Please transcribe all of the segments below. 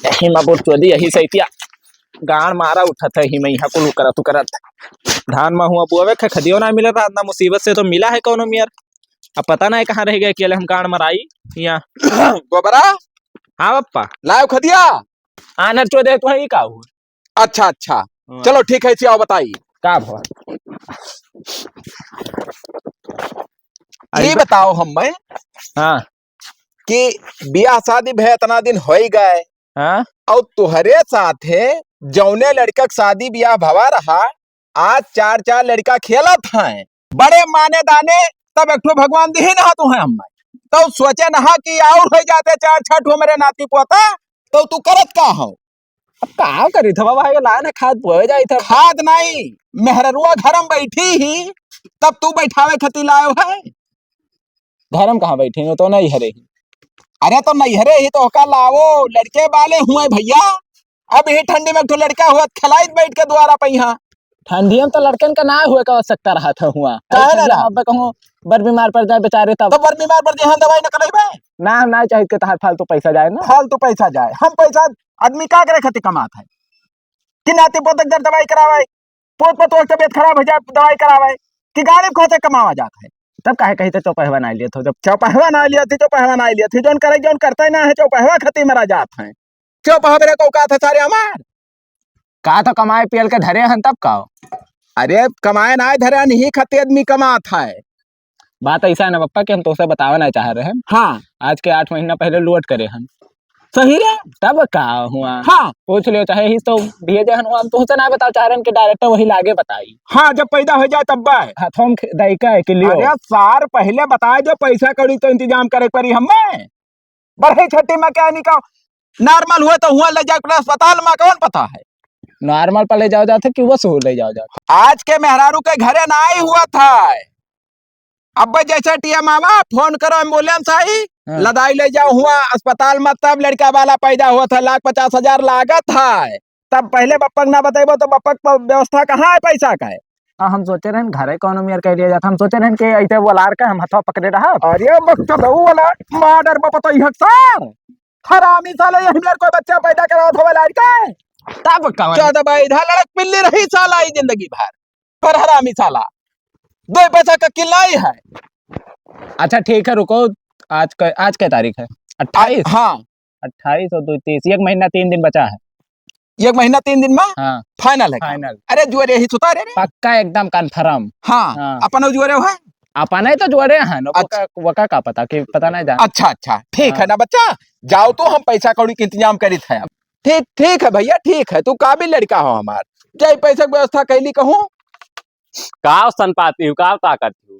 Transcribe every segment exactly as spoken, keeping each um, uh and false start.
यही मा बोल चोदी, यही सैतिया गाड़ मारा उठत है, ही मैं यहाँ कुल करत करत। धान मा हुआ बोवे खे खदियो ना मिलत, इतना मुसीबत से तो मिला है कौनो मियर। अब पता नहीं कहाँ रह गए, अकेले हम गाड़ मराई यहाँ। गोबरा? हाँ पप्पा। लायो खदिया? आनर चोदे, तू है, ई का हुआ? अच्छा, अच्छा। हाँ। चलो ठीक है, इसे आओ बताई। का भवा? ये आई बा- बताओ हम मैं हाँ। कि बियाह शादी भे इतना दिन हो ही गए। हाँ। और तुहरे साथे जौने लड़का के शादी बियाह भवा रहा, आज चार चार लड़का खेलत हैं। बड़े माने दाने, तब एक ठो भगवान दिही ना तुहे हम। तो सोचे नहा कि और हो जाते चार छह ठो मेरे नाती पोता, तो तू करत का हो? अब का करी था बाबा, ये लाए ना खाद बोए जाई था। खाद नहीं, मेहररुआ घर में बैठी ही, तब तू बैठावे खती लायो है। घर में कहाँ बैठी हो? तो नैहरे ही। अरे तो नैहरे ही तो ओका लाओ, लड़के वाले हुए भैया। अब ही ठंडी में एक ठो लड़का हुआ, खिलाइत बैठ के दुआरा पे यहाँ। ठंडी में तो लड़कन का ना हुए का आवश्यकता रहा था हुआ। काहे ना ठंडी में रहा? अब कहूँ बर बीमार पड़ जाए बेचारे तब। तो बर बीमार पड़ जाए, हम दवाई न कराइबे? ना, हम ना चाहित के तहार फालतू पैसा जाए ना। फालतू पैसा जाए, हम पैसा आदमी का करे खातिर कमात है? कि नाती पोतक दर दवाई करावे, पोत पतोह के तबीयत खराब हो जाए, दवाई करावे, कि गाड़ी खोते कमावा जात है। तब काहे कही तो चौपहवा ना लिया था, जब चौपहवा ना लिया थी, चौपहवा ना लिया थी, जौन करे, जौन करता ही ना है, चौपहवा खती मरा जात है। चौपहवा मेरे को औकात है सारे हमार? का तो कमाए पियल के धरे हन, तब का हो? अरे, कमाए ना धरे हन, ही खती आदमी कमात है। बात ऐसा है ना पप्पा कि हम तोसे बतावे ना चाह रहे हैं। हाँ। आज के आठ महीना पहले लोड करे हन। सही रे? तब का हुआ? हाँ। पूछ लियो, चाहे ही तो भेजे हन, हम तोसे ना बतावे चाह रहे हैं कि डायरेक्ट वही लागे बताई। हाँ, जब पैदा हो जाए तब बा। हाँ, तो हम खे-, दाई का है कि लियो। अरे सार, पहले बताए दो, पैसा कौड़ी तो इंतजाम करे पड़ी हमें। बरही छठी में क्या निकाल, नॉर्मल हुए तो हुआ ले जाए अपने अस्पताल में, कौन पता है? नॉर्मल पर ले जाओ जाते कि वो सो ले जाओ जाते? आज के मेहरारू के घरे ना ही हुआ था। अब जैसे टीएम मामा फोन करो, एम्बुलेंस आई, हाँ। लदाई ले जाओ हुआ अस्पताल में, तब लड़का वाला पैदा हुआ था, लाख पचास हजार लागत है। तब पहले बप्पक ना बतेबो तो बप्पक प-, व्यवस्था कहाँ है पैसा का है? हाँ, हम सोचे रहन घरे कौनो मेर कह लिया जाता, हम सोचे रहन कि ऐसे वलार के हम हथवा पकड़े रहा। अरे बकचोदऊ वाला, मार डर बपतोहिया के सार। हरामी साले, यही मेर कोई बच्चा पैदा करावत हवे लाड़ के? तब कवन? चौदह बाई इधर लड़क पिल्ली रही साला ई जिंदगी भर। पर हरामी साला, दो पैसा का किल्ला ही है। अच्छा ठीक है, रुको, आज का, आज क्या तारीख है? आज, अट्ठाईस? हाँ। अट्ठाईस और दो तीस, एक महीना तीन दिन बचा है। एक महीना तीन दिन में हाँ। फाइनल है काम। फाइनल। अरे जुअरे ही सुता रे रे। पक्का एकदम कन्फर्म। हाँ, हाँ। अपन जुअरे है? अपन ही तो जुअरे हैं, अच्छा। वका, वका का पता कि पता नहीं जान। अच्छा, अच्छा, ठीक है हाँ। ना बच्चा, जाओ तो हम पैसा कौड़ी के इंतजाम करित है। ठीक, ठीक है भैया, ठीक है, तू काबिल लड़का हो हमार, जाई पैसा के व्यवस्था कैली कहूँ। का सन पाती हूँ, का ताकत हूँ,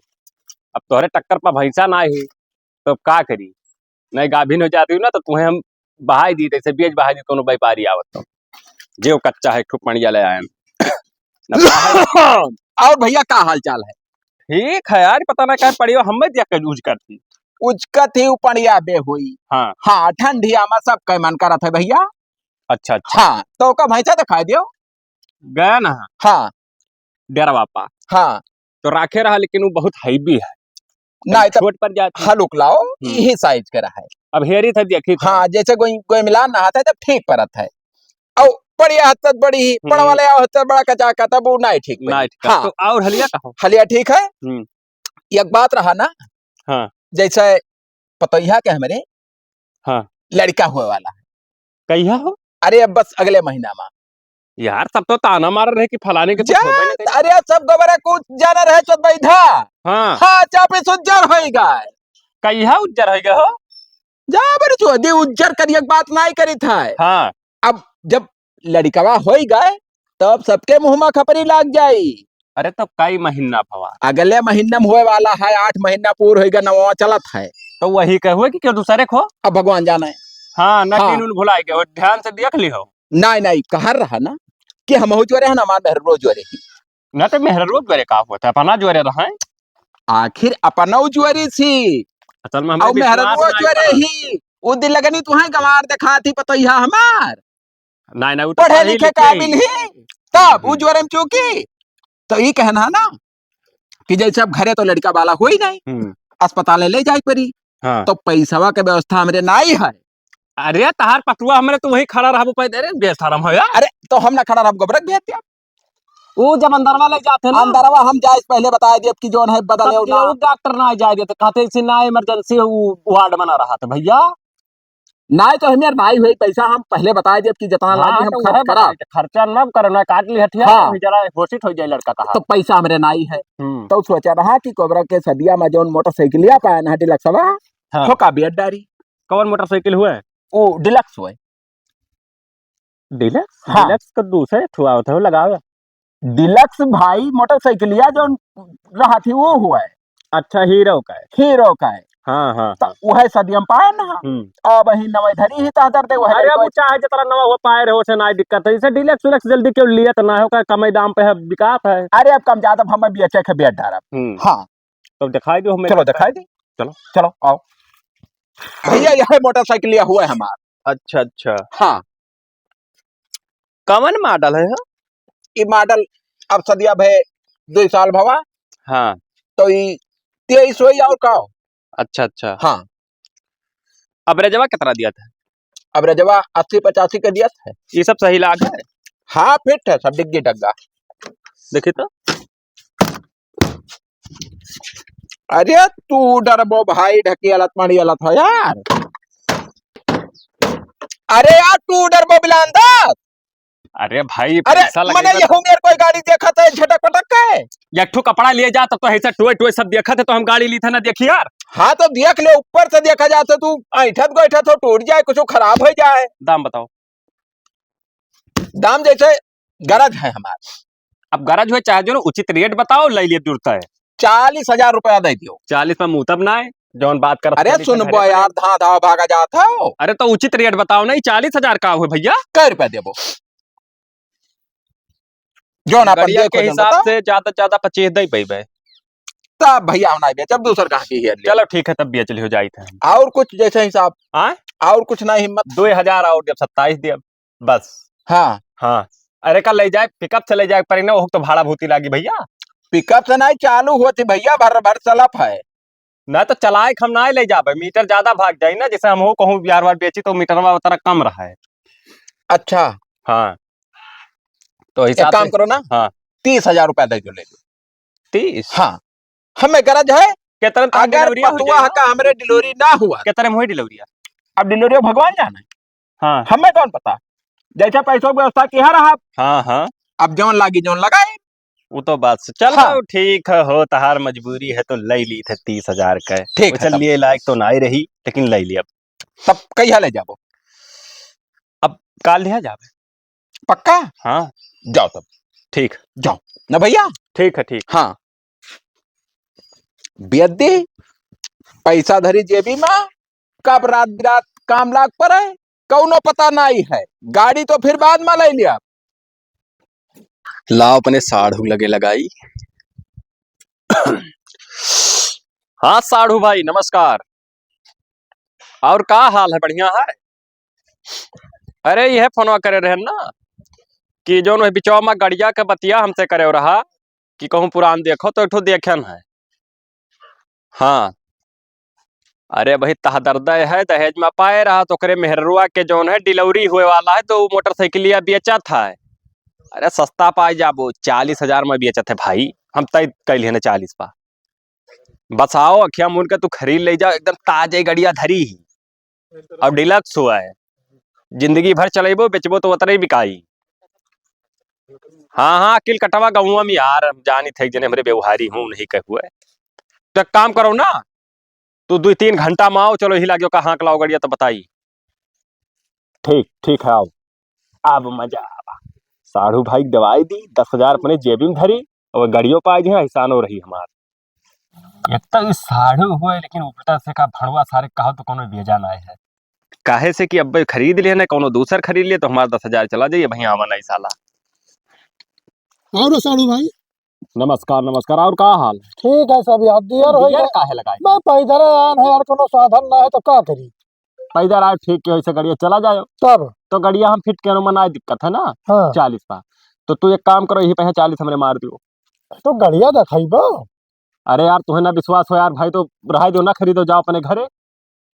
अब तोहरे टक्कर पर भैंसा ना ही, तो अब का करी? नहीं गाभिन हो जाती हूँ ना, तो तुम्हें हम बहाई दी, जैसे बेच बहाई दी, कोनो व्यापारी आवत तो जेव कच्चा है, एक ठो पणिया ले आए। न बहाई। और भैया, का हाल चाल है? ठीक है यार, पता ना काहे पड़ियो, हमें दिया के यूज करती। उचकत ही उ पड़िया बे हुई। हाँ। हाँ, ठंडिया में सब के मन करत है भैया। अच्छा, अच्छा। हाँ, तो ओका भैंसा दिखाई दियो। गया ना? हाँ। डेरा बापा। हाँ। तो राखे रहा, लेकिन वो बहुत हैवी है। नहीं, तो छोट पर जाती। हलुक लाओ, हम्म। यही साइज के रहा है। अब हेरी था, देखी था। हाँ, जैसे कोई, कोई मिलान ना आता है, तब ठीक परत है। और बढ़िया हद तक बड़ी ही, हम्म। बड़ा वाले आओ, हद तक बड़ा कचा का, तब वो नहीं ठीक बनी। नहीं ठीक। हाँ। तो और हलिया कहो? हलिया ठीक है। हम्म। एक बात रहा ना, हाँ। जैसे पतोहिया के हमरे हाँ। लड़का हुए वाला है। कहिया हो? अरे, अब बस अगले महीना में। यार, सब तो ताना मार रहे कि फलाने के तो जा, होबे नहीं करे। अरे, सब गोबरा कुछ जाना रहे, चोद बैधा। हाँ। हाँ, चापे से उज्जर होई गए। कहिया उज्जर होई गए हो? जा, बड़े चोदी उज्जर करिए, बात नहीं करी था। हाँ। अब जब लड़कवा होई गए, तब सबके मुँह में खपरी लाग जाई। अरे, तो कई महीना भवा? अगले महीना में होए वाला है, आठ महीना पूर होइगा, नवा चलत है। तो वही कहुए कि क्यों दूसरे को? अब भगवान जाने। हाँ, न हाँ। तीन उन भुलाए के हो, ध्यान से देख ली हो। नहीं, नहीं, कहर रहा ना कि हमहू जोरे हैं ना, हमार मेहररुओ जोरे ही। ना तो मेहररुओ जोरे का होता है, अपना जोरे रहा है। आखिर अपना जोरे सी। असल में हमें और विश्वास मेहररुओ नहीं जोरे पड़ा। ही, वो दिल लगनी तुहे गंवार दिखा थी पतोहिया हमार। नहीं, नहीं, वो तो पढ़े पढ़ी लिखे लिखे काबिल ही। ही, तब हम्म। उ जोरे में चूकी। तो ई कहना है ना कि जैसे अब घरे तो लड़का वाला होई नहीं, हम्म। अस्पताल ले जाए पड़ी, हाँ। तो पैसवा के व्यवस्था हमरे नाई है। अरे, तहार पटुआ हमरे तो वहीं खड़ा रहबो पैदल। अरे, बेशरम हो यार। अरे, तो हम ना खड़ा रहब, गोबरक भेज दिया। वो जब अंदरवा ले जाते ना। अंदरवा हम जाए से पहले बताए देब कि जौन है बदले तब हो ना। केहू डॉक्टर ना जाए देते, कहते ऐसे ना emergency वो वार्ड बना रहा था भैया। नाई तो हमें नाई हुई पैसा, हम पहले बताए देब कि जितना हाँ, लागी हम तो खर्च वह करा। बताए, खर्चा ना करो ना, काट ली हथियार, हाँ। वही जरा घोषित हो जाए लड़का कहा। तो पैसा हमरे नाई है। हम्म। तो सोचा रहा कि कोबरा के सदिया में जौन मोटरसाइकिलिया पाए ना डिलक्सवा, हाँ। ठोका बियर डारी। कौन मोटरसाइकिल हुआ है? वो डिलक्स हुआ है। डिलक्स? हाँ। डिलक्स का दूसरे ठुआवत हो लगाओ। डिलक्स भाई मोटरसाइकिलिया जौन रहा थी वो हुआ है। अच्छा, हीरो का है। हीरो का है। हाँ, हाँ, तो हाँ। वह सदियम पाए ना। हम्म। अब ही नवे धरी ही ता दर्द वह अरे, अब कोई चाहे जितना नवा हुआ पाए रहे, उसे ना दिक्कत है। इसे डिलक्स उलक्स जल्दी क्यों लिया तो ना हो का, कम दाम पे है, बिकात है। अरे, अब कम ज्यादा हमें बेचे के बेच डारब। हम्म। हाँ। तो दिखाई दो हमें। चलो, दिखाई दे। चलो। चलो, आओ। भैया, यह मोटरसाइकिल लिया हुआ है हमार। अच्छा, अच्छा। हाँ। कवन मॉडल है, हाँ? ई मॉडल अब सदिया भे दुई साल भवा। हाँ। तो ई तेईस होई और का हो? अच्छा, अच्छा। हाँ। अब रेजवा कितना दिया था? अब रेजवा अस्सी पचासी के दिया था। ये सब सही लाग है? हाँ, फिट है, सब डिग्गी डग्गा। देखी तो। अरे तू डरबो भाई, ढकेलत मड़ियलत हो यार। अरे यार तू डरबो बिलांदर। अरे भाई, अरे पैसा मने लगेगा ये तो। हो मेरे कोई गाड़ी देखा था झटक पटक के। एक ठो कपड़ा लिए जा तब तो ऐसा टोए टोए सब देखा था तो हम गाड़ी ली था ना, देखी यार। हाँ तो देख ले, ऊपर से देखा जाए तो तू ऐठत गोइठत हो, टूट जाए, कुछ खराब हो जाए। दाम बताओ। दाम जैसे गरज है हमार। अब गरज हुए चाहे जो ना, उचित रेट बताओ, ले लिए तुरंत है। चालीस हजार रुपया दे दियो। चालीस में मुतब ना है, जौन बात करत अरे तनी से सुन घरे बो बने। यार, धा धा भागा जात हो। अरे तो उचित रेट बताओ ना, ई चालीस हजार का हुए भैया? कै रुपया देबो? जौन अपन गड़िया देखो के जौन हिसाब बताओ। से ज्यादा से ज्यादा पच्चीस दे पैबे। तब भैया हम नहीं बेचब, दूसर कहाँ की हियर ले। चलो ठीक है, तब बेच लियो जाइत है। और कुछ जैसे हिसाब? आय? और कुछ नहीं हिम्मत? दो हजार और देब, सत्ताईस देब, बस। हाँ। हाँ। अरे का ले जाए, पिकअप से ले जाए पड़ी ना, वो तो भाड़ा भूती लागी भैया। पिकअप से नहीं चालू होती भैया, भर भर चलत है। ना तो चलाए के हम ना ले जाबे, मीटर ज्यादा भाग जाई ना, जैसे हम हो कहूँ बिहार वार बेची तो मीटरवा उतना कम रहा है। अच्छा। हाँ। तो एक हिसाब काम से करो ना, हाँ। तीस हजार रुपया दे दो, ले लो। तीस? हाँ, हमें गरज है। कितने तक अगर डिलीवरी हो पतुआ जाई? का हमरे डिलीवरी ना हुआ। कितने में हुई डिलीवरी? अब डिलीवरी भगवान जाने। हाँ। हमें कौन पता, जैसे पैसों की व्यवस्था किया रहा। हाँ, हाँ। अब जौन लागी जौन लगाई। वो तो बात से-, चलो हाँ। ठीक है, हो तहार मजबूरी है तो ले ली थे तीस हजार का। ठीक है, वैसे तब। लिए लायक तो ना ही रही, लेकिन ले लिया। तब कहिया ले जाबो? अब काल लिया जाबे। पक्का? हाँ। जाओ तब। ठीक। जाओ। ना भैया? ठीक है, ठीक। हाँ। बेद्दी, पैसा धरी जेबी में, कब रात बिरात काम लाग पड़े, कौनो पता नहीं है। गाड़ी तो फिर बाद में ले लिया। लाओ अपने साढ़ू लगे लगाई। हाँ साढ़ू भाई, नमस्कार। और का हाल है, बढ़िया है? अरे, यह फोनवा करे रहन ना कि जौन वही बिचवा में गड़िया के बतिया हमसे करे रहा कि कहूँ पुरान देखो, तो एक ठो देखेन है। हाँ। अरे भाई, तहदर्द है, दहेज में पाए रहा, तो ओकरे मेहररुआ के जौन है डिलीवरी हुए वाला है, तो वो मोटरसाइकिलिया बेचत है। अरे, सस्ता पाए जाबो, चालीस हजार में बेचत है भाई, हम तय कैलिए ना चालीस पा। बस आओ, अखिया मून के तू खरीद ले जाओ, एकदम ताजे गड़िया धरी ही। अब डिलक्स हुआ है, जिंदगी भर चलेबो, बेचबो तो उतरे बिकाई। हाँ, हाँ, अकिल कटवा गौवा में यार, हम जानी थे, एक जने हमरे व्यवहारी हूँ, नहीं कह हुए। तो एक काम करो ना, तू दो तीन घंटा में आओ, चलो, ही लाग्यो का हाँक लाओ गड़िया, तो बताई। ठीक, ठीक है, आओ। अब मजा आवा। साढ़ू भाई के दवाई दी, दस हजार अपने जेबी में धरी, और गड़ियो पाए जे, एहसानो रही हमार। एक तो ई साढ़ू हुए, लेकिन ऊपर से का भड़वा सारे कहो तो कोनो बेजा ना है। काहे से कि अब खरीद लिए ना, कोनो दूसर खरीद लिए तो हमार दस हजार चला जाइए, भैया आवा नहीं साला। और साढ़ू भाई? नमस्कार, नमस्कार। और का हाल? ठीक है सब यार, दियर हो दियर गया। काहे लगाई? मैं पैदल आन है यार, कोनो साधन ना है तो का करी? पैदल आए ठीक के, वैसे गड़िया चला जाए। तब? तो गड़िया हम फिट के, मना दिक्कत है ना? हाँ। चालीस पा। तो तू एक काम करो, यही पे चालीस हमरे मार दियो। तो गड़िया देखाइबो? अरे यार, तुम्हें ना विश्वास हो यार भाई, तो रहा दो ना, खरीदो, जाओ अपने घरे।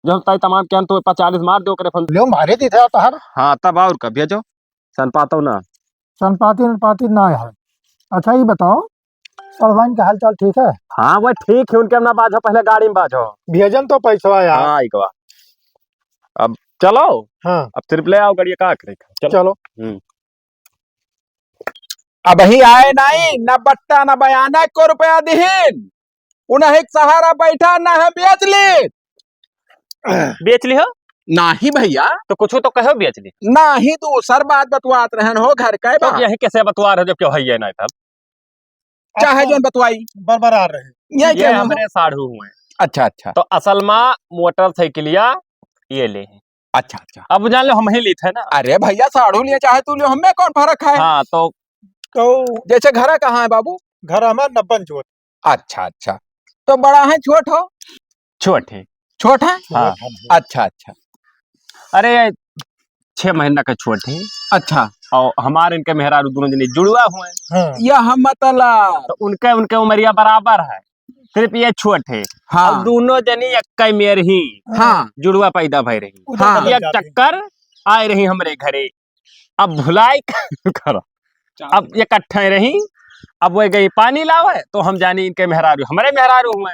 जो हम तय तमाम किहन तो पचालीस मार दो करे फोन। लो मारे दी थे तोहर। हाँ, तब और का भेजो। सनपातो ना। सनपाती ननपाती ना है। अच्छा, ये बताओ, सड़वाइन के हाल चाल ठीक है? हाँ, वह ठीक है, उनके ना बाजो, पहले गाड़ी में बाजो। भेजन तो पैसवा यार। हाँ, एक बार। अब चलो। हाँ। अब सिर्फ ले आओ गाड़ी, का करे? चलो। चलो। हम्म। अबही आए नाई, न बट्टा न बयाना, एको रुपया दिहिन। उन्हें एक सहारा बैठा, ना हम बेच ली। बेच ली हो? नाही भैया। तो कुछ तो कहो बेच ली। नाही, दूसर बात बतवात रहन हो, घर का तो बात। यही कैसे बतवा रहे हो जब क्यों है ये नहीं था? चाहे अच्छा। जौन बतवाई। बरबरा रहे। ये ये क्या हुआ? हमरे साढ़ू हुए। अच्छा, अच्छा। तो असल मा मोटरसाइकिलिया ये ले हैं। अच्छा, अच्छा। अब जान लो, हम ही लीत है ना। अरे भैया, साढ़ू लियो चाहे तू लियो, हमें कौन फर्क है? हाँ, तो तो जैसे घर कहाँ है बाबू? घर हमार नब्बन चोट। अच्छा, अच्छा। तो बड़ा है, छोट हो? छोट है। छोट है? हाँ। छोट है। अच्छा, अच्छा। अरे, छह महीना का छोट है। अच्छा। और हमारे इनके मेहरारू दोनों जने जुड़वा हुए हैं। हाँ। यह मतलब तो उनके, उनके उमरिया बराबर है, सिर्फ ये छोट है। हाँ। और दोनों जनी एक मेर ही हाँ। जुड़वा पैदा भई रही। उधर हाँ। बदल एक जाते हैं। चक्कर आए रही हमरे घरे, अब भुलाई करो, अब इकट्ठे रही, अब वो गई पानी लावे, तो हम जानी इनके मेहरारू, हमरे मेहरारू हुए,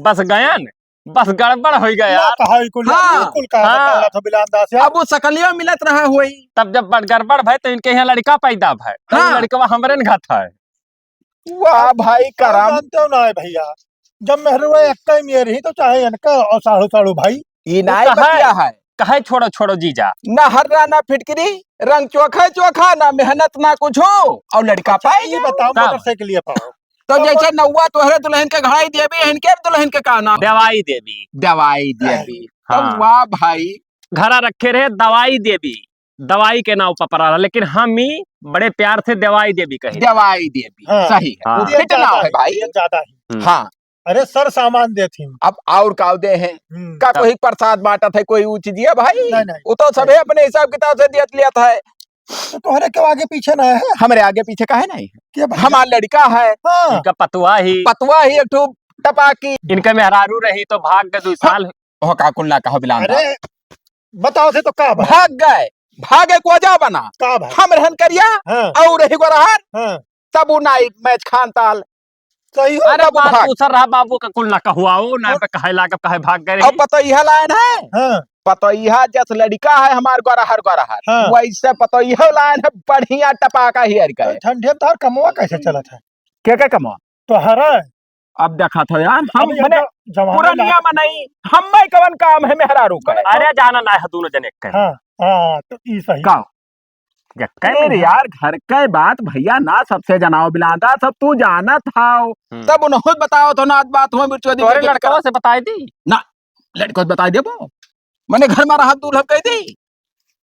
बस गयन, बस गड़बड़ हो गया ना यार। कहा, ई कुल, हाँ, ई कुल कहा हाँ। बतावला था बिलान दास यार। अब वो सकलियो मिलत रहा हुई। तब जब बड़ गड़बड़ भय, तो इनके यहाँ लड़का पैदा भय, तो हाँ। लड़कवा हमरे न घात है। वाह भाई, करम। जानते हो ना है भैया, जब मेहरुआ एक्का ही मेर ही, तो चाहे इनका और साढ़ू साढ़ू भाई। ई तो नाई कहे, बतिया है। कहे छोड़ो, छोड़ो जीजा। ना हर्रा ना फिटकिरी, रंग चोखा चोखा, ना मेहनत ना कुछ हो, और लड़का अच्छा, पाए ई जाओ। बताओ, तब। मोटरसाइकिल ये पाओ। तो तब जैसे मो- नौवा तोहरे दुल्हन के घड़ाई देवी, इनके दुल्हन के का नाम? देवाई देवी। देवाई देवी। तो हाँ। वाह भाई। घरा रखे रहे दवाई देवी, दवाई के नाम पर पड़ा रहा, लेकिन हम ही बड़े प्यार से देवाई देवी कहे। देवाई देवी, हाँ। सही है। हाँ। वो ये fit ज्यादा नाम है है, भाई। ये ज्यादा है। हम्म। हाँ। अरे सर सामान देत ही। अब और का दे हैं? हम्म। का तब। कोई प्रसाद बांटत है, कोई ऊ चीज है भाई? नहीं, नहीं। वो तो सभी अपने हिसाब किताब से दियत लियत है। तो तोहरे क्यों आगे पीछे ना है? हमरे आगे पीछे काहे नहीं है? के भैया? हमार लड़का है। हाँ। इनका पतुआ ही। पतुआ ही एक ठो टपाकी। इनका मेहरारू रही तो भाग गए दो हाँ। साल। ओह का कुल ना कहो बिलांदा। अरे, बताओ से तो का भाई? भाग गए, भागे को वजह बना। का भाई? हम रहन करिया हाँ। और रही गोरहर, हाँ। तब उ नाई मैच खान ताल। सही हो। अरे तब बात भाग। दूसर रहा, बाबू का कुल ना कहुआओ, ना और पे कहे लाग, कहे भाग गए अब रही। पतोइहा लाइन है। हाँ। पतोइहा जस लड़का है हमार गोरहर, गोरहर। हाँ। वैसे पतोइहा लाइन है, बढ़िया टपाका हियर का है। ठंडे में तार कमवा कैसे चलत है? के के कमवा? तो हरा है। अब देखा था यार, हम अब ये मने तो जमाना पुरनिया लाग- में नहीं, हम में कवन काम है मेहरारू का? अरे जाना ना है दोनों जने के। हाँ, हाँ, तो ई सही। का? ये कह अरे मेरे यार, घर के बात भैया ना सबसे जनाओ बिलांदा, सब तू जानत हाव। हम्म। तब उन्हों बताओ तो ना बात हो बिचवा दी तोरे के लड़कवा से बताई दी? ना, लड़को से बताई देबो। मने घर में रहा दूल्हा कह दी।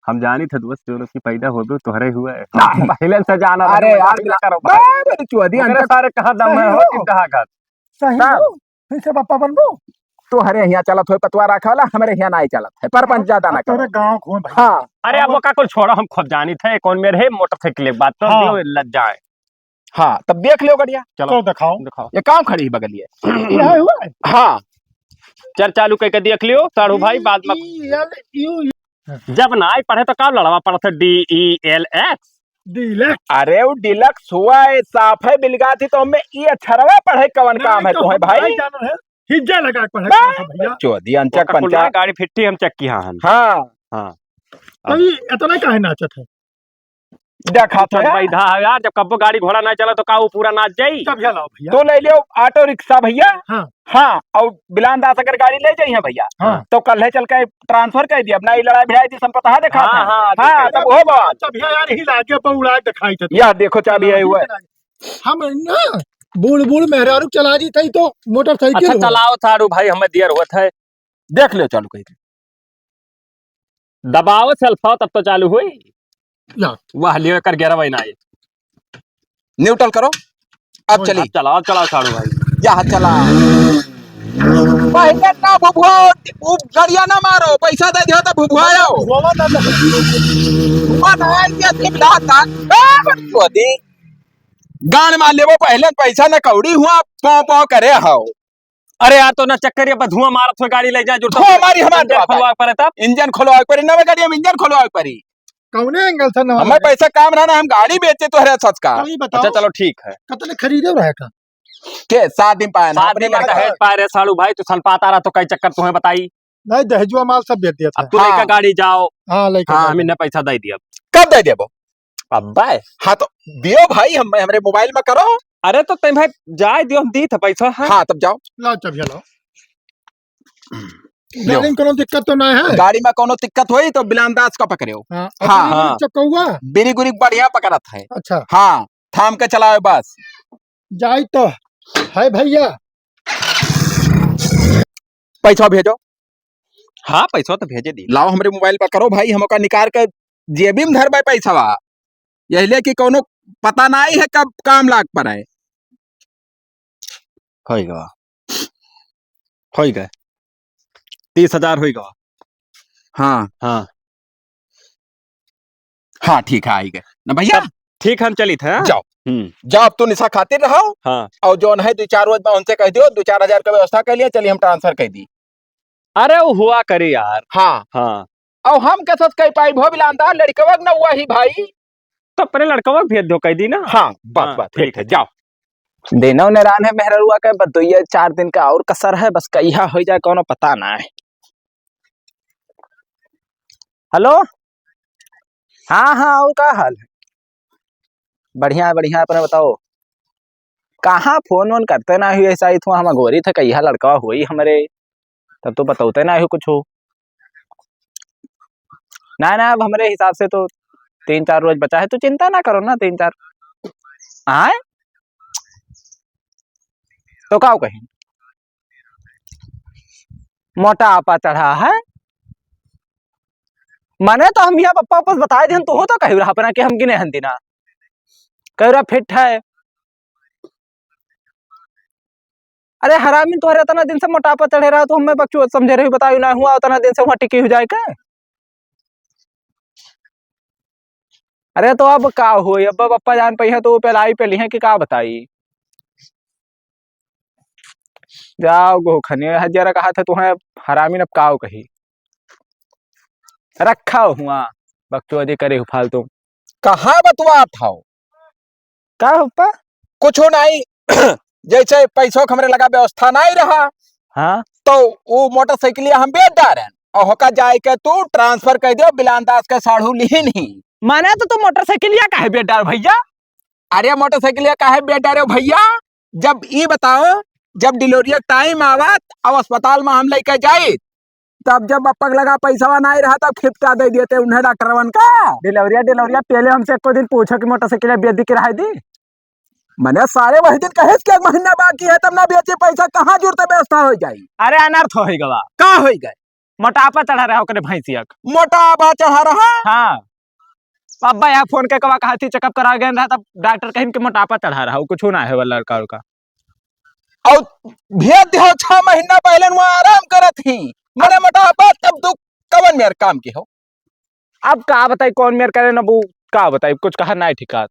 हम जानी थे दोस्त, जो लोग की पैदा होबे, तोहरे हुए। ना। पहले से जाना अरे रहे, यार, मजाक ना करो भाई। बाबा रे चोदी, ओकरे अंचक सारे कहाँ दम है, सही हो हो। चिंता का। सही तब। हो, फिर से पप्पा बनबो। तोहरे यहाँ चलत होए पतवा रखा वाला, हमरे यहाँ नहीं चलत है, परपंच अब, ज्यादा ना अब तोरे करो। गाँव घूम भाई। हाँ। अरे, अब अब ओका कुल छोड़ो, हम खुद जानी थे, कौन मेरे है, मोटरसाइकिल के बात तो हाँ। दियो, लज जाए। हाँ, तब देख लियो गड़िया। चलो, तो दिखाओ। दिखाओ। ये काम खड़ी है बगलिए। यह हुआ है? हाँ। चल चालू करके देख लियो, साढ़ू भाई, बाद में। D E L U। जब ना आई पढ़े तो का लड़वा पढ़त है, D E L X? Deluxe। अरे, वो deluxe हुआ है, साफ है, बिलगा थी तो हमें ये अक्षरवा पढ़े कवन नहीं, काम है तो तुम्हें हम भाई? नहीं जानत है, हिज्जा लगा के पढ़े बा-, काम है भैया। चोदी, अंचक, ओका कुल पंचा। ना गाड़ी फिट्टी हम चेक किया हन। हाँ। हाँ। तो ये इतना काहे नाचत है? देखा तो चल यार। बैठा है यार, जब कब्बो गाड़ी घोड़ा ना चला तो का वो पूरा नाच जाई? तब ये लाओ भैया। तो ले लियो ऑटो रिक्शा भैया। हाँ। हाँ, और बिलान दास अगर गाड़ी ले जाइए भैया, हाँ। तो कल है चल के transfer कर दिया, अपना ये लड़ाई भिड़ाई थी, संपतहा देखा हाँ, था। हाँ, हाँ, ठीक है। तब हो बात। तब ये यार ही लागे पर उड़ा दिखाई था। या देखो चाबी है हुआ है। हम ना बूढ़ बूढ़ मेहरारू चला जी तई तो मोटरसाइकिल अच्छा हो। चलाओ थारू भाई, हमें दियर होत है। देख लियो चालू कही। दबाओ सल्फाओ तब तो चालू हुई। या। वाह, लियो कर ग्यारह महीना आए। Neutral करो। अब होई। चली। अब चलाओ, चलाओ, साढ़ू भाई। या चला। पहले ना भुभुआ, वो गड़िया ना मारो, पैसा दे दियो तो भुभुआओ। भुभुआ ना दे। भुभुआ ना आए के सिम लाता। ए, बकचोदी। गान मार लेबो, पहले पैसा न कौड़ी हुआ, पाँव पाँव करे हाओ। अरे यार, तो ना चक्कर, ये धुआं मारत हुए गाड़ी ले जाए, जो धुआं मारी हमार इंजन बात है। खोलवा पड़े तब। इंजन खोलवा पड़ी, नवा गाड़ी हम इंजन खोलवा पड़ी। कौने एंगल से नवा हमें गाड़ी? पैसा काम रहा ना, हम गाड़ी बेचे तो है सच का। चलिए बताओ। अच्छा, चलो ठीक है। कतने खरीदे रहे का? के सात दिन पाए ना, सात अपने दिन का लड़का। दहेज पाए रे सालू भाई, तू सन पाता रहा तो कई चक्कर तुम्हें बताई। नहीं, दहेजुआ माल सब बेच दिया था। अब तू हाँ। लेकर गाड़ी जाओ। हाँ, लेकर हाँ, जाओ। हम इन्हें पैसा दे दिया। कब दे देबो? अब्बे। हाँ, तो दियो भाई, हम, हमरे मोबाइल में करो। अरे, तो तैं भाई जाए दियो, हम दी था पैसा, हाँ। हाँ, तब जाओ। लाओ, चाबिया लाओ। लो। गाड़ी में कोनो दिक्कत तो नहीं है? गाड़ी में कोनो दिक्कत होई, तो बिलान दास का पकड़ो। हाँ, हाँ। अपनी हाँ। चकौआ? बीड़ी गुड़ी बढ़िया पकड़त है। अच्छा। हाँ, थाम के चलावे बस। जाई तो है भैया। पैसा भेजो। हाँ, पैसा तो भेजे दी। लाओ, हमरे मोबाइल पर करो भाई, हम ओका निकाल के जेबी में धरबे पैसवा। यही ले कि कोनो पता नहीं है कब काम लाग पड़े। होई गवा, होई गए, तीस हजार होई गवा। हाँ। हाँ। हाँ, ठीक है, आई गए ना भैया। तब ठीक, हम चलित है, हाँ? जाओ। हम्म। जाओ, अब तू निशा खातिर रहो। हाँ। और जौन है, दो चार रोज में उनसे कह दियो, दो चार हजार का व्यवस्था कर लिया, चलिए हम ट्रांसफर कर दी। अरे, वो हुआ करे यार। हाँ। हाँ। और हम कैसे कह पाई भो बिलांदा, लड़कवा के ना हुआ ही भाई। तो अपने लड़कवा भेज दो, कह दी ना। हाँ, बस, हाँ, बस, ठीक ठीक है, है। जाओ। देनौ नेरान है मेहररुआ के, बस दुइये चार दिन का और कसर है, बस कहिया होइ जाए, कौनो पता ना है। हेलो, हाँ, हाँ, और का हाल है? बढ़िया है, बढ़िया है, अपने बताओ। कहाँ फोन वोन करते ना हुए, ऐसा ही थो हम अगोरी थे, कहिया लड़का हुई हमरे, तब तो बतौते ना हो कुछ। ना, ना, अब हमरे हिसाब से तो तीन चार रोज बचा है, तो चिंता ना करो ना, तीन चार। आए? तो का कही? मोटापा चढ़ा है। मने तो हम यहाँ पप्पा वापस बताए देहन, तोहो तो कही रहा अपना कि हम गिने हन दिना। कही रहा फिट है। अरे हरामी, तोहरे इतना दिन से मोटापा चढ़े रहा, तो हमें बकचोद समझे रही, बतायु ना हुआ, उतना दिन से वहाँ टिकी हो जाए का? अरे तो अब का होई, अब पप्पा जान पइहे तो वो पेलाई पे लिहे कि का बताई। जाओ गोखने, हजारा कहा था तुम्हें हरामी, अब काव कही। रखा हुआ, बकचोदी करे हो फालतू। कहाँ बतुआत हो? का हो पा? कुछ नहीं। जैसे पैसों के हमरे लगा व्यवस्था नहीं रहा, हाँ। तो वो मोटरसाइकिलिया हम बेच डारेन और होका जाए के तू ट्रांसफर कर दियो, बिलान दास के साढ़ू लिहिन ही। माने तो तू मोटरसाइकिलिया काहे बेच डार भैया? अरे मोटरसाइकिलिया काहे बेच डारे हो भैया? जब ई बताओ, जब डिलीवरी का टाइम आवत, अब अस्पताल में हम लेके जाई, तब जब पप्पा के लगा पैसा नहीं रहा, तब खिपटा दे देते उन्हें डॉक्टरवन का। डिलीवरिया, डिलीवरिया, पहले हमसे एको दिन पूछो कि मोटरसाइकिल बेच दी किराए दी। मने सारे वही दिन कहे कि एक महीना बाकी है, तब ना बेचे, पैसा कहाँ जुड़ते, व्यवस्था हो जाई। अरे अनर्थ हो गवा। का हो गए? मोटापा चढ़ा रहा ओकरे भैंसिया के। मोटापा चढ़ा रहा? हाँ। अब्बा यहाँ फोन के कवा कहा थी, चेकअप करा गए रहा, तब डॉक्टर कहिन कि मोटापा चढ़ा रहा, वो कुछ ना है वो लड़का उड़का। और भेज दियो, छह महीना पहले वहाँ आराम करत ही, मने मोटापा, तब तू कवन मेर काम के हो? अब का बताई, कौन मेर करे ना, वो का बताई, कुछ कहा नहीं ठिकात।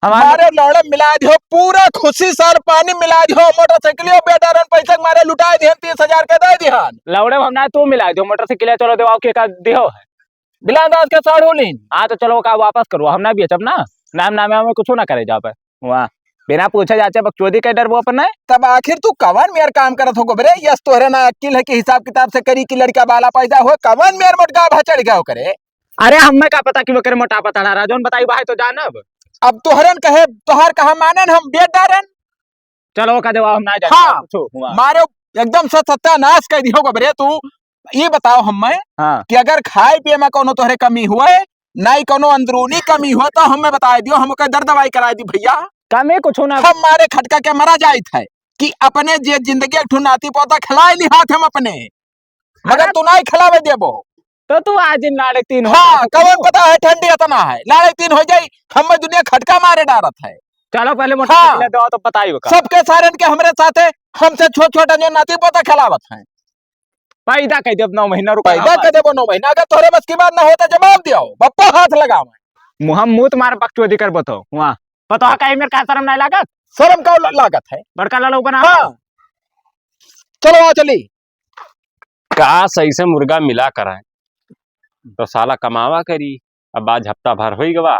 हमारे मारे लौड़े मिला दियो, पूरा खुशी सार पानी मिला दियो, मोटरसाइकिल बेटारन पैसा के मारे लुटा दिहन, तीस हजार के दे दिहन। लौड़े हम ना, तू मिला दियो, मोटरसाइकिल चलो देवाओ के का दियो है। बिलान दास के साढ़ू लीन। हाँ, तो चलो, का वापस करो, हम ना बेचब ना, नाम, नाम में कुछ ना करे जाओ पे। वाह, बिना पूछे जाचे बकचोदी के डरबो अपन है। तब आखिर तू कवन मेर काम करत हो गोबरे? यस, तोहरे ना अक्किल है कि हिसाब किताब से करी कि लड़का बाला पैदा हो, कवन मेर मोटका भा चढ़ गया ओकरे? अरे, हमें का पता कि ओकरे मोटापा चढ़ा रहा, जौन बताई भाई तो जानब। अब तोहरन कहे, तोहर कहा मानन हम बेच डारन। चलो, का देवा, हम ना जाए, हाँ, कुछो हुआ। मारो, एकदम से सत्यानाश कर दियो गोबरे तू। ये बताओ हमें हाँ। कि अगर खाए पिए में कोनो तोहरे कमी हुए, ना ही कोनो अंदरूनी कमी हुए, तो हमें बताए दियो, हम ओकर दर दवाई कराए दी भैया। कमी कुछ ना। हम मारे खटका के मरा जाइत है कि अपने जे जिंदगी एक ठो नाती पोता खिलाए ली हाथ हम अपने, मगर अरे तू नहीं खिलावे देबो। तो तू आज दिन लाड़े तीन हो हाँ, जा। कवन पता है ठंडी इतना है, लाड़े तीन हो जाई, हमें दुनिया खटका मारे डारत है। चलो पहले हाँ। मोटरसाइकिल दो तो बताई का। सबके सारन के हमरे साथे, हमसे छोट छोट जो नाती पोता खिलावत हैं। पैदा कर देब नौ महीना, रुक पैदा ना। कर देबो नौ महीना, अगर तोहरे बस की बात ना हो तो जवाब दियो, बप्पा हाथ लगावे। मुँह मुँह तुम्हारे बकचोदी कर बतो, वहाँ पता है कहीं मेरे का शर्म नहीं लागत? शर्म का ल-, लागत है? बड़का लड़ो बना। हाँ। चलो आ चली। का सही से मुर्गा मिला कराए, तो साला कमावा करी। अब आज हफ्ता भर होई गवा,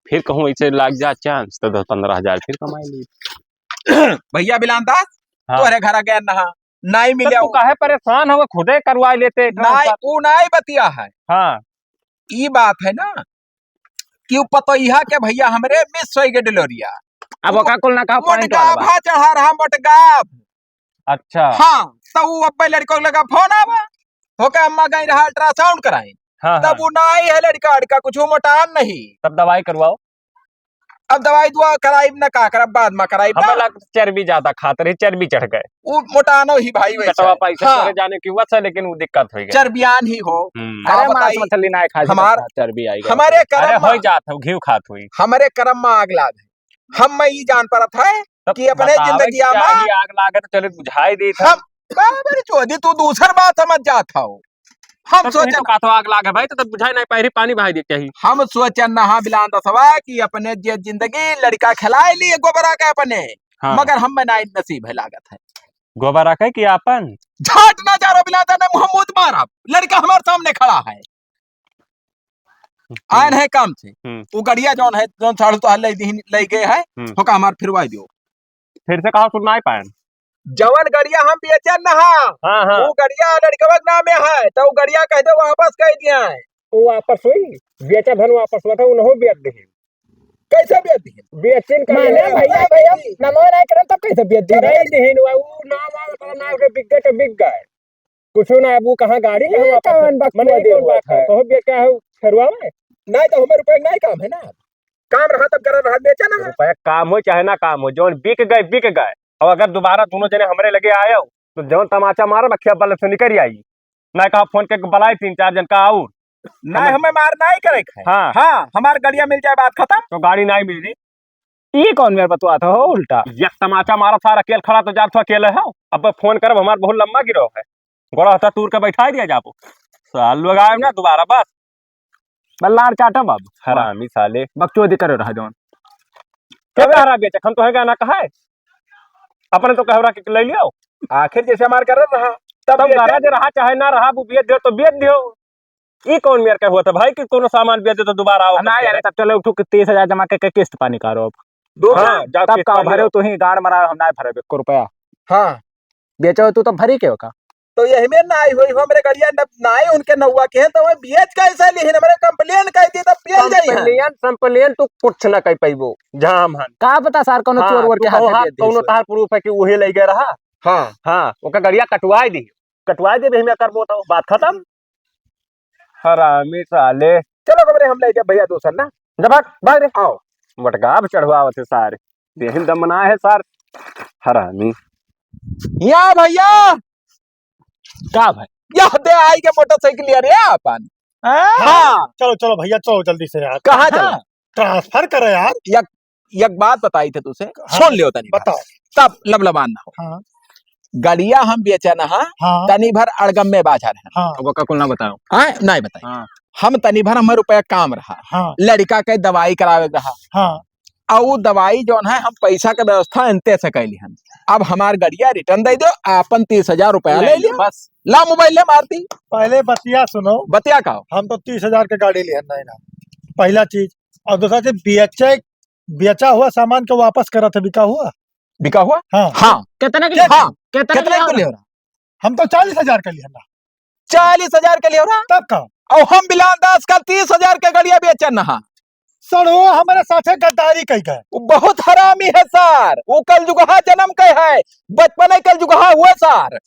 फिर कहूँ ऐसे लाग जा चांस, तो दस पन्द्रह हजार फिर कमाई ली। भैया बिलान दास, हाँ। तोहरे घरा गए नहा, नाई तब मिले तू हो। काहे परेशान हो, खुदे करवा लेते नाई, transfer। ऊ नाई बतिया है। हाँ। ई बात है ना कि ऊ पतोहिया के भैया हमरे miss होई गए delivery। अब ओका कुल ना कहा, point वाला बात। मोटगाभा चढ़ा रहा, मोटगाभ। अच्छा। हाँ, तो ऊ अब्बे लड़का लगा फोन आवा, ओके अम्मा गई रहा ultrasound कराए। हाँ, तब हाँ। ऊ ना आई है लड़का, लड़का कुछ मोटान नहीं। तब दवाई करवाओ। अब दवाई दुआ कराई न का करब, बाद में कराई हमें ना। लग चर्बी ज्यादा खात रही, चर्बी चढ़ गए। ऊ मोटानो ही भाई वैसे। पेटवा पैसे हाँ। तोरे जाने की वजह से, लेकिन वो दिक्कत हो गई। चर्बियान ही हो। हम्म। का अरे मांस बताई? मछली ना खाए से हमार, तो चर्बी आई गई। हमारे करम अरे हो में, जात हो, घी खात हुई। हमारे करम में आग लाग है। हम मैं ई जान परत है तब कि अपने बतावे जिंदगिया के में चाही, आग लागे तो चले बुझाई देत है। हम, बाबर चोदी, तू दूसर बात समझ जात हो। हम तब तुही सोचन तो कहत हो आग लागे भाई, तो तब बुझाई नहीं पाई रही, पानी बहाई दे चाही। हम सोचन नहा बिलान दसवा कि अपने जे जिंदगी लड़का खिलाए लिए गोबरा के अपने, हाँ। मगर हम में नाई नसीब है लागत है। गोबरा के कि आपन? झाट ना जा रहा बिलान, तने मुंह मुद मारा, लड़का हमारे सामने खड़ा है। हम्म। आयन है काम से। हम्म। वो गड़िया जौन है, जौन साढ़ू तो ले दीन, ले गए है, हम्म। होका हमार फिरवाई दियो। फिर से कहा सुन नाई पायन। जवन गड़िया हम बेचन ना हा, हाँ, हाँ। वो गड़िया लड़कवा के नाम में है, तो वो गड़िया कह दे वापस कर दिया है। वो वापस हुई, बेचा धन वापस हुआ था, उन्हों बेच दे। कैसे बेच दिहिन? बेचिन का माने ले भैया, भैया, नमो नहीं करन तब कैसे बेच दिहिन? नहीं दिहिन, वो नाम आ, मतलब नाम के बिक गए तो बिक गए। कुछ ना, अब वो कहाँ गाड़ी ये कहाँ वापस कौन है? बकवास मने ये कौन बोलत बात है? है? कहो बेच क्या है, छरुआ में? नहीं तो हमें रुपए का नहीं काम है ना। काम रहा तब करत रहा, बेचा ना। रुपया काम हो चाहे ना काम हो, जौन बिक गए, बिक गए। और अगर दोबारा दोनों जने हमरे लगे आयो, तो जौन तमाचा मारब, अखिया बल्ब से निकल आई। ना कहा फोन के बुलाई तीन चार जन का और। नहीं, हमें हमें मार नहीं करे के है। हाँ। हाँ, हमार गड़िया मिल जाए, बात खत्म। तो गाड़ी नहीं मिल रही। ई कौन मेरे बतुआ था हो उल्टा? एक तमाचा मारा सार, अकेल खड़ा तो जात हो, अकेले हो। अब फोन करब, हमार बहुत लंबा गिरो है। गोड़ा हथा तूर के बैठा दिया जाबो। साल लोग आए ना दोबारा, बस। बल्लार चाटब अब। हरामी साले। बकचोदी करे रहा जौन। क्या कह रहा बेचक? हम तो है क्या ना कहा है? अपने तो कह रहा कि ले लियो। आखिर जैसे हमार करत रहा, तब तब बेचे। गरज रहा चाहे ना रहा, वो बेच दियो तो बेच दियो। ई कौन मेर के हुआ था भाई कि कोनो सामान बेच दे तो दोबारा आओ ना करके? यार, तब चलो उठो कि तीस हजार जमा के, के किस्त पानी कारो अब। दो हाँ, हजार। जाओ तब किस्त का पानी भरे लो। तू ही गाड़ मरा, हम ना भरे एको रुपया। हाँ। बेचो तू तो भरी के का? तो यही में ना आई हुई हमरे गड़िया न, ना आई उनके नौवा के, तो वह बेच कैसे लिहिन? हमरे complain कर दी तब पेल जाई है। Complain, complain तू कुछ ना कह पाइबो, जाम हन। का पता सर, कोनो हाँ, चोर वोर तू के कहो हाथे हाँ, दे दी कोनो सो। तहार proof है कि उहे ले गए रहा? हाँ। हाँ, ओकर गड़िया कटवाई दी। कटवाई देबे, हमें करबो तो बात खत्म। हरामी साले। चलो कमरे हम ले जाब भैया दोसर ना। जा भाग, भाग रे। आओ। मोटगाभ चढ़वावत है सारे। देहिन दमना है सार। हरामी। या भैया। का भाई? या दे आई के मोटरसाइकिल यार, या अपन। हाँ? हाँ। चलो, चलो भैया, चलो जल्दी से यार। कहाँ चला? हाँ। Transfer करो यार। एक, एक बात बताई थे तुसे, हाँ, सुन लियो तनी। बताओ। तब लबलबान ना हो। हाँ। गड़िया हम बेचन हा, हाँ। तनी भर अड़गम में बाजार है। हाँ। अब ओका कुल ना बताओ। हाँ, नहीं बताई। हाँ। हम तनी भर हमर रुपया काम रहा। हाँ। लड़िका के दवाई करावे के रहा। हाँ। अउ उ दवाई जौन है हम पैसा के व्यवस्था इनते से कैली हन। अब हमार गड़िया return दे दो, आपन तीस हजार रुपया ले ले लियो। बस। ला मोबाइल ले मारती। पहले बतिया सुनो। बतिया का? हम तो तीस हजार के गाड़ी लिहन नहीं ना, पहला चीज। और दूसरा चीज, बेचे, बेचा हुआ सामान के वापस करत है, बिका हुआ? बिका हुआ? हाँ। हाँ। कितने के के? हाँ। कितने के कितने के लिया हो रहा? हम तो चालीस हजार के लिहन ना। चालीस हजार के लियो ना? तब का? और हम बिलान दास का तीस हजार के गड़िया बेचन ना। सड़ो हमारे साथे गद्दारी कई गए। वो बहुत हरामी है सर, वो कलजुगहा जन्म के है, बचपने कलजुगहा हुए सर।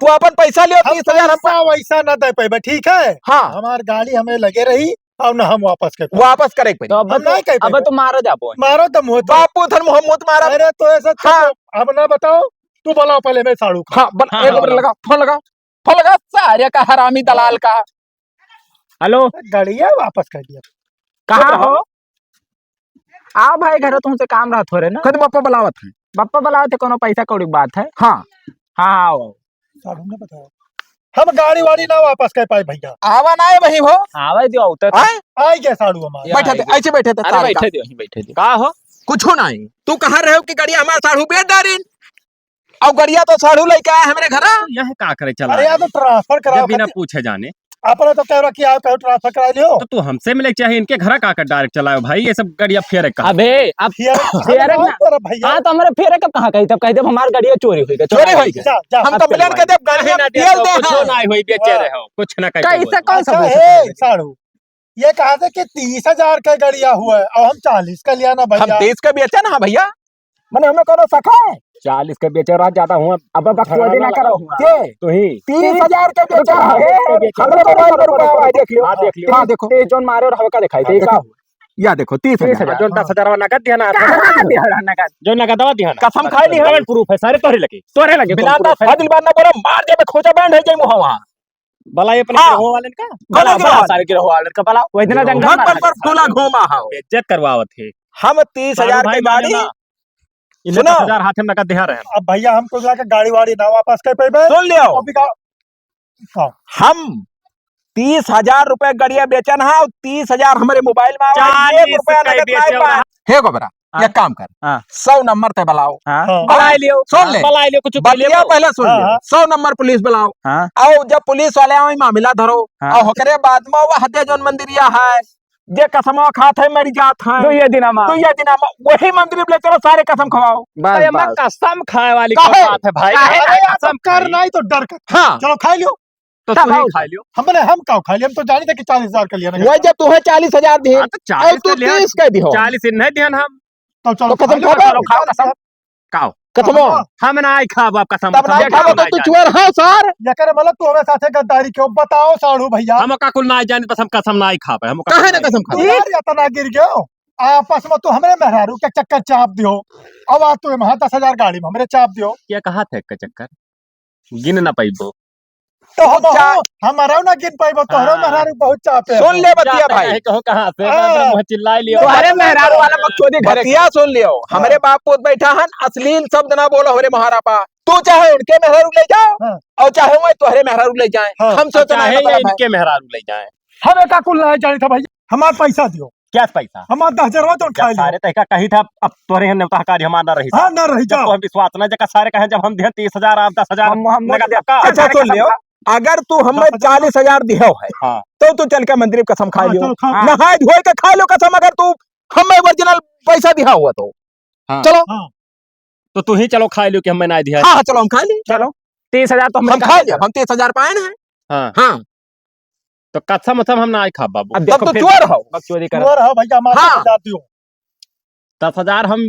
तू अपन पैसा लियो, हम तीस हजार हम पैसा वैसा ना दे पाइबे, ठीक है? हाँ। हमार गाड़ी हमें लगे रही, अब ना हम वापस कर पाए। वापस करे के पड़ी। तो अब हम तो, नहीं कर अब पाए। तो मारा जाबो। मारो तो मुँह तो। बापू धन मुँह मुँह मारा। अरे तो ऐसा हाँ। अब ना बताओ, तू बुलाओ पहले मैं साड़ू का। हाँ, बन-, हाँ, एक हाँ, मिनट हाँ। लगा, फोन लगा। फलगा सारे का हरामी दलाल का। हेलो। गड़िया वापस कर दिया। कहाँ हो? आओ भाई, घर तुमसे काम रहत हो रे ना। खुद बप्पा बुलावत है। बप्पा बुलावत है, कोनो पैसा कौड़ी की बात है? हाँ। हाँ, हाँ, आओ। साहब, हमने बताया। हम गाड़ी वाड़ी ना वापस कर पाए भैया। आवा ना है वही हो। आवे दियो, उतर। आए? आ गया साड़ू हमारा। बैठे थे, ऐसे बैठे थे, अरे तार बैठे का। दियो, यहीं बैठे दियो। का हो? कुछ हो नहीं। तू कहाँ रहे हो कि गाड़ी हमारा साड़ू बेच डारिन? अउ गड़िया तो साढ़ू लइके आए हमरे घरा। तो यह का करे चला अरे यार, तो transfer कराओ जब बिना खातिर। पूछे जाने। आपने तो कह रहा कि आप कहो transfer करा लियो। तो तू हमसे मिले चाहे इनके घरा का कर direct चलाओ भाई, ये सब गड़िया फेरे का। अबे, अब फेरे, फेरे अरे ना। बात करो भैया। हाँ, तो हमारे फेरे कब कहाँ कही, तब कही, जब हमार गड़िया चोरी हुई, चोरी चोरी हुई हुई। जा, जा, हम अब complain चलवा। कर देब, गाड़ी कहीं ना दिया दिया तो दे कुछ हैं। ना हुई, बेचे हाँ। रहे हो, कुछ ना कहीं कैसे बोल। कौन सा अच्छा, बोल सकते हे, हैं? साढ़ू, ये कहा थे कि तीस हजार का गड़िया हुआ है, और हम चालीस का लिया ना हम भैया। तीस का बेचे ना भैया। मने हमें कोनो शक है? चालीस के बेचे रहा ज्यादा हुआ। अब बकवादी ना करो। के? तू ही। तीस हजार के बेचे रहा है। रुको, रुको, हमरे mobile पर रुको, रुपया रुको, आवा, देख लियो। हाँ, देख लियो। हाँ, देखो। तेज जोन मारे और हवा का दिखाई दे, देखो। का हुआ? या देखो, तीस हजार। तीस हजार। जोन दस हजार वाला नगद दिया ना। कहाँ दिया रहा नगद? जो नगदवा दिया ना। कसम खाई ली है। कौन proof है? सारे तोरे लगे। तोरे लगे कौन बिलाता proof है? फाजिल बात ना बोलो, मार दे, मैं खोजा बैंड है जाई मुहावा। भला ये अपने हाँ। गिरोह वाले का? भला, भला, भला। सारे गिरोह वाले का भला। वही दिन गिरोह जंगल में भर रहा पर था। फूला घूमा हो। बेइज्जत करवावत है। हम तीस हजार साढ़ू भाई के गाड़ी माने ना। इन्हें सुनो। दस हजार हाथे में नगद दिहा रहे हैं। अब भैया, हम कुछ लाके गाड़ी वाड़ी ना वापस कर पाइबे। सुन लियो। अभी का, का? हम तीस हजार रुपए गड़िया बेचन है और तीस हजार हमरे mobile में आवा, एक चालीस रुपया कह नगद ना बेचे पाए। वाला। हे गोबरा, हाँ। एक काम कर, हाँ। सौ नंबर ते बुलाओ। हाँ। हाँ। बुला लियो। सुन ले। बुला लियो, कुछ बतिया पहले सुन हाँ, ले। हाँ। सौ नंबर पुलिस बुलाओ। हाँ। और जब पुलिस वाले आवे, मामला धरो। हाँ। और ओकरे बाद में वो हत्या जौन मंदिरिया है, जे कसमवा खात है, मर जात है। दुइये दिना मा। दुइये दिना मा, वही मंदिर में ले चलो, सारे कसम खवाओ। बस, तो एमा बस। कसम खाए वाली का कहे? बात है भाई? काहे अरे ना यार, कसम तो कर खाई? नहीं तो डर कर। हाँ। चलो, खा लियो। तो तब तू ही आओ। खा लियो। हमने, हम का खा लियो? हम तो जानी थे कि चालीस हजार का लिया ना। वही जब तुम्हें चालीस हजार दिए, हाँ, तो चालीस और तू का लिया, तीस का दिहो। चालीस नहीं दिहन हम। तो चलो, तो कसम खा लो, खाबो? चलो, खाओ कसम। खाओ। कसमो। हम ना आई खाब, आप कसम, तब कसम ना ये खाबो, खाओ तो ना तू जाए। चुअर हो, सर। ये करे मतलब तू हमें साथे गद्दारी क्यों? बताओ साढ़ू भैया। हम का कुल ना जाने, बस हम कसम ना आई खाब, हम काहे ना कसम खाब? यार, इतना गिर गयो। आपस में तू हमरे मेहरारू के चक्कर चाप दियो। अब आज तू वहाँ दस हजार गाड़ी में हमरे चाप दियो। क्या कहा था एक का चक्कर? गिन ना पाइबो। तो हम, अच्छा। हम, हमारा ना गिन पाइबो, तोहरो हाँ। मेहरारू बहुत चापे सुन हो। ले बतिया जाते भाई। नहीं, कहो कहाँ से, हाँ। मैं मुँह चिल्ला लियो। तोहरे मेहरारू वाला बकचोदी घरे बतिया सुन लियो। हाँ। हमरे बाप पूत बैठा हन, अश्लील शब्द ना बोलो हमरे मोहारा पा। तू चाहे उनके मेहरारू ले जाओ हाँ। और चाहे वही तोहरे मेहरारू ले जाए। हाँ। हम सोचना चाहे है मतलब ये है। इनके मेहरारू ले जाए। हम एका कुल नहीं जाने था भाई, हमार पैसा दियो। क्या पैसा? हमार दस हजार हुआ तो जब खा लियो। सारे तहका कही था, अब तोहरे यहाँ नेवता हकारी हमार ना रही हाँ, था। ना रही जब जाओ। तो हम विश्वास ना जका सारे कहे, जब हम दिहन तीस हजार, आप दस हजार हम, हम नगद दिया। पक्का। अच्छा, सुन लियो, अगर तू हमें दस हजार चालीस हजार दिहो है, हाँ। तो तू चल के मंदिर में कसम खा हाँ, लियो। चलो, खाओ। नहाए धोए के खा लियो कसम, अगर तू हमें original पैसा दिहा हुआ तो। हाँ। चलो। हाँ। तो तू ही चलो खा लियो कि हमें ना दिहा। हाँ, हाँ, चलो, हम खा ली। चलो। तीस हजार तो हम हम खा लिया, हम तीस हजार पाए ना। हाँ। हाँ। तो कसम उसम हम ना खाब बाबू। अब तब देखो तो फिर चोर हो। बकचोदी करत। चोर हो भैया, हमारे हाँ। साथ जाती हो। दस हजार हम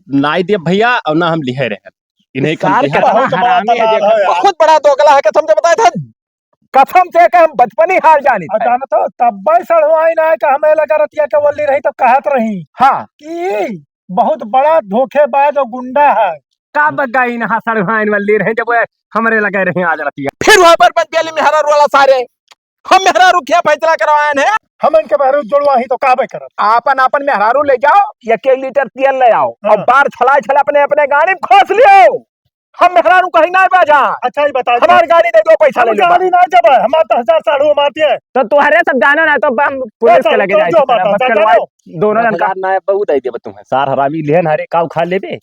ना देब भैया, और ना हम लिहे रहे। इन्हें सार कम कितना बहुत बड़ा हरामी है, दलाल देखो। है यार। बहुत बड़ा दोगला है, कसम से बताए थे। कसम से कि हम बचपन ही हाल जानी अब थे। जानो तो तब्बे सड़वाई ना है कि हमें लगा रतिया के वल्ली रही तब कहत रही हाँ। कि बहुत बड़ा धोखेबाज और गुंडा है। का बगाई ना सड़वाइन वल्ली रही जब वो हमरे लगे रही आज रतिया। फिर वहाँ पर बन पियाली मेहरारू वाला सारे। हम मेहरारू क्या फैसला करवाएन है? हम इनके मेहरारू जुड़वा ही तो का बे करब? आपन, आपन मेहरारू ले जाओ, एक, एक लीटर तेल ले आओ हाँ। और बार छलाए छला अपने, अपने गाड़ी में खोस लियो। हम मेहरारू कहीं ना बा जा। अच्छा, ये बता दो। हमार गाड़ी दे दो, पैसा हम ले लो। गाड़ी ना जब है, हमार दस हजार साढ़ू मारती है। तो तुहरे सब जानो ना, तो हम पुलिस के लगे जाए, बस करवाए दोनों जन का। ना, बहुत दे देबे तुम्हें। सार हरामी लेन हरे, काऊ खा लेबे।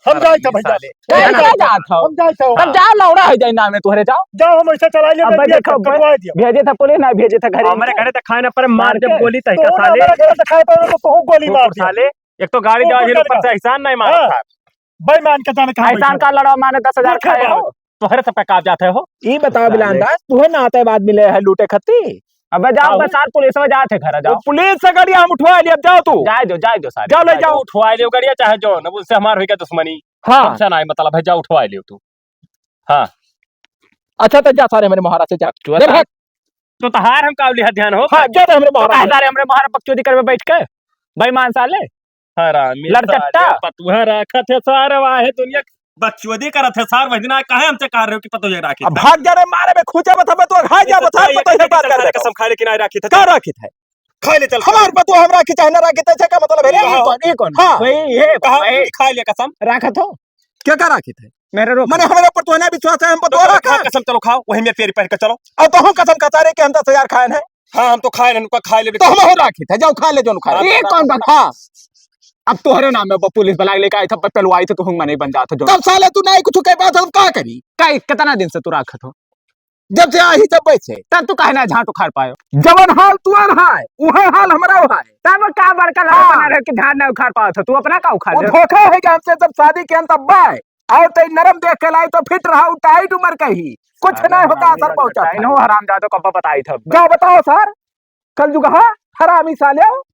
हम जाए थे भैया। साले। कहाँ जात हो? हम जाए थे। तब जाओ, लौड़ा हो जाए नाम है तुहरे, जाओ। जाओ, हम ऐसे चला लिया, अब मैं देखो, कटवा दिया। भेजे था पुलिस, ना भेजे था घरे। हमारे घरे तो खाए ना पर मार जब गोली तय तो का ना साले। हमारे घर से खाए पर तो तू गोली मार दिया। साले, एक तो गाड़ी तू जाओ, गोली ऊपर मार। से एहसान नहीं मारा हाँ। था। बेईमान के जाने कहाँ एहसान बैठा का है। लड़ाओ माने दस हजार खाए हो। तोहरे सबका कागजात है हो। ई बताओ साले। बिलान दास, तुहे ना आते बाद मिले है लूटे खत्ती। अबे जाओ, आओ। बे सार पुलिस में जाते घर जाओ। वो पुलिस से गाड़ी हम उठवा लिया, अब जाओ तू। जाए दो, जाए दो सारे। जाओ, ले जाओ। उठवा लियो गाड़िया चाहे जो, अब उससे हमार होई का दुश्मनी। हाँ। हमसे ना मतलब है, जाओ उठवा लियो तू। हाँ। अच्छा, तो जा सारे हमारे महाराज से जा। चुआ ले भाग। तो तहार हम कावली है ध्यान हो? हाँ, जा तो हमरे तो महाराज। कह सारे हमरे महाराज बकचोदी करबे बैठ के। बेईमान साले। हरामी लड़चट्टा। साले, पतुहा रखत है सारे, वाहे दुनिया बकचोदी करत है सार, वही दिन आए काहे हमसे कह रहे हो कि पतोह राखी अब था? भाग जा रे, मारे में खूंचा बता, बतुआ खा जा, तो बता, ये पतोह कसम बात कर खा, दे। कसम खा ले कि नहीं राखी था? का राखी था? खा ले चल। हमार पतोह हम राखी चाहे ना राखी, तो इससे का मतलब है? ये कौन, ये कौन? हाँ। वही, ये कहा वही। खा ले कसम। राखत हो? क्या का राखी था? मेरे रोक। मने हमारे ऊपर तो है ना विश्वास है, हम तो पतोह खा राखा। कसम चलो खाओ, वही में पेरी पहन के चलो। अब तो हम कसम खाता रहे कि हम दस हजार खाए हैं। हाँ, हम तो खाए ना, उनका खा ले। तो हम हो राखी था, जाओ खा ले जो खाए। ये कौन बात? हाँ। अब तोहरे नाम में ब-, पुलिस बलाइ लेके आइत ह, ब-, पेलवाइत ह, तो हुंग मने बन जात ह जो। तब साले तू नाहीं कुछ कह पात ह, हम का करी? काहे, कितना दिन से तू राखत हो? जब से आही तब से। तब तू काहे ना झांट उखाड़ पायो? जवन हाल तुअर है, उहे हाल हमरउ है। तब का बड़का लड़का हाँ। बना रहे कि झांट ना उखाड़ पावत हो, तू अपना का उखाड़ वो ले? धोखा है कि हमसे जब शादी किया तब बाय, और तई नरम देख के लाई तो फिट रहा, उ टाइट उम्र के ही, कुछ अरे नहीं होता, हरामी सर लड़का, पहुंचा टाइट था। हो, हरामजादो, कब बताइत ह? जा बताओ सर, कल जुगहा हरामी साले।